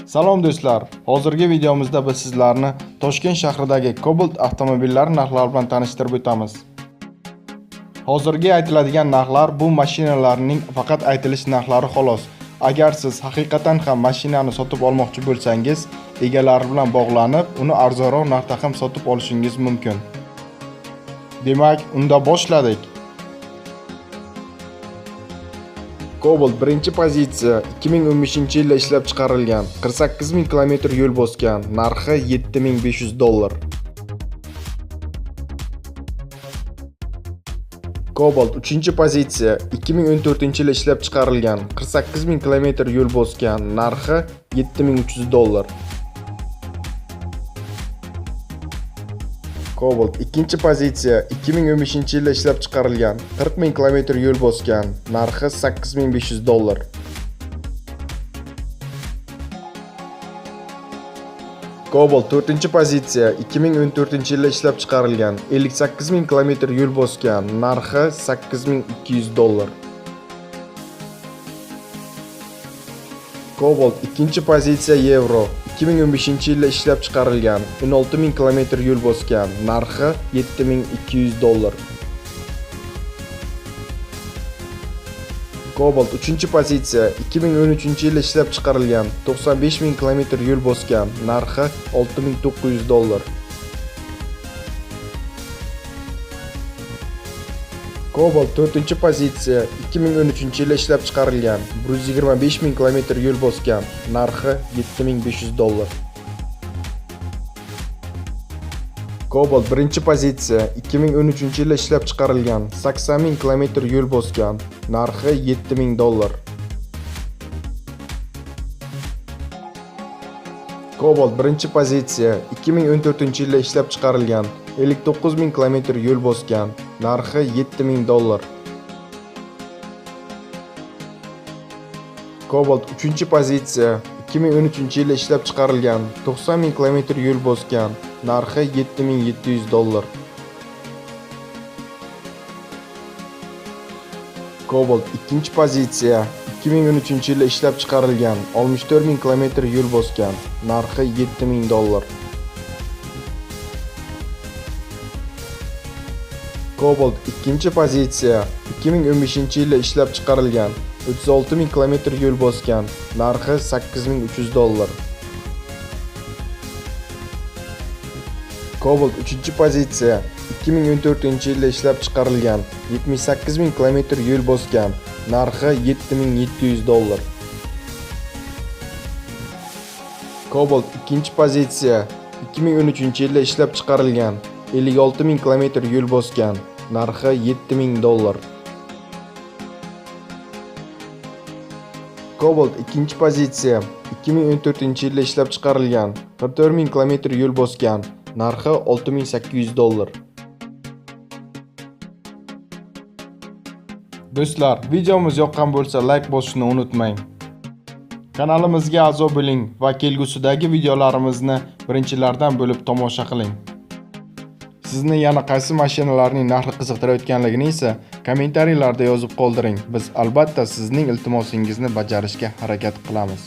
Salom do'stlar. Hozirgi videomizda biz sizlarni Toshkent shahridagi Cobalt avtomobillari narxlari bilan tanishtirib o'tamiz. Hozirgi aytiladigan narxlar bu mashinalarning faqat aytilish narxlari xolos. Agar siz haqiqatan ham mashinani sotib olmoqchi bo'lsangiz, egalari bilan bog'lanib, uni arzonroq narxda ham sotib olishingiz mumkin. Demak, unda boshladik. Cobalt birinchi pozitsiya, 2015-yilda ishlab chiqarilgan, 48 ming kilometr yo'l bosgan, narxi 7500 dollar. Cobalt 3-pozitsiya, 2014-yilda ishlab chiqarilgan, 48 ming kilometr yo'l bosgan, narxi 7300 dollar. Cobalt 2-pozitsiya, 2015-yilda ishlab chiqarilgan, 40 ming kilometr yo'l bosgan, narxi 8500 dollar. Cobalt 4-pozitsiya, 2014-yilda ishlab chiqarilgan, 58 ming kilometr yo'l bosgan, narxi 8200 dollar. Cobalt 2-pozitsiya yevro, 2015-yilda ishlab chiqarilgan, 16 ming kilometr yo'l bosgan, narxi 7200 dollar. Cobalt 3-pozitsiya, 2013-yilda ishlab chiqarilgan, 95 ming kilometr yo'l bosgan, narxi 6900 dollar. Cobalt 4-pozitsiya, 2013-yilda ishlab chiqarilgan, 125 ming kilometr yo'l bosgan, narxi 7500 dollar. Cobalt 1-pozitsiya, 2013-yilda ishlab chiqarilgan, 80 ming kilometr yo'l bosgan, narxi 7000 dollar. Cobalt 1-pozitsiya, 2014-yilda ishlab chiqarilgan, 59 ming kilometr yo'l bosgan, narxi 7000 dollar. Cobalt 3-pozitsiya, 2013-yilda ishlab chiqarilgan, 90 ming kilometr yo'l bosgan, narxi 7700 dollar. Cobalt 2-pozitsiya, 2013-yilda ishlab chiqarilgan, 64 ming kilometr yo'l bosgan, narxi 7000 dollar. Cobalt 2-pozitsiya, 2015-yilda ishlab chiqarilgan, 36 ming kilometr yo'l bosgan, narxi 8300 dollar. Cobalt 3-pozitsiya, 2014-yilda ishlab chiqarilgan, 78 ming kilometr yo'l bosgan, narxi 7700 dollar. Cobalt 2-pozitsiya, 2013-yilda ishlab chiqarilgan, 56 ming kilometr yo'l bosgan, narxi 7000 dollar. Cobalt 2-pozitsiya, 2014-yilda ishlab chiqarilgan, 44 ming kilometr yo'l bosgan, narxi 6800 dollar. Do'stlar, videomiz yoqqan bo'lsa like bosishni unutmang. Kanalimizga a'zo bo'ling va kelgusidagi videolarimizni birinchilardan bo'lib tomosha qiling. Sizni yana qaysi mashinalarning narxi qiziqtirayotganligini esa kommentariylarda yozib qoldiring. Biz albatta sizning iltimosingizni bajarishga harakat qilamiz.